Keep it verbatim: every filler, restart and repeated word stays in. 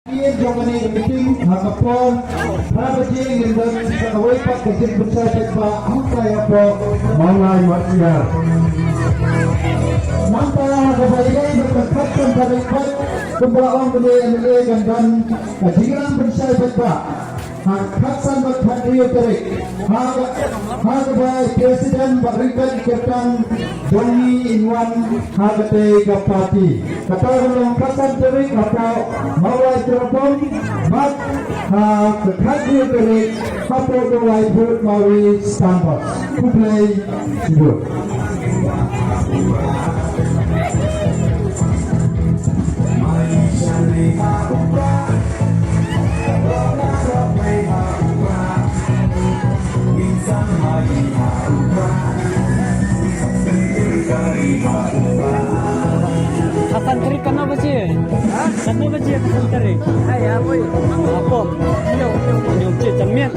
Ïa jong kane ka meeting ha ka por phra baje ngin don sa kawei pat ka jingpynshai paidbah hangtai hapoh Mawlai Martial. Nangta ha kaba ïadei bad ka khatsan tarik pat kumba ong kane M L A kan don ka jingrang pynshai paidbah ha khatsan bad khathynriew tarik ha ka, ha kaba President bad ryngkat ki kyrteng jong ngi in wan ha katei ka party. Kata ka long khatsan tarik hapoh Mawlai Terabong bad ha ka khathynriew tarik hapoh Mawlai Put Mawi Stanbos. Khublei shibun. Hasan Tarik katno baje? Ha? Katno baje Hasan Tarik? Ai, apo. Apo. Yo, yo, yo, je, jam miet.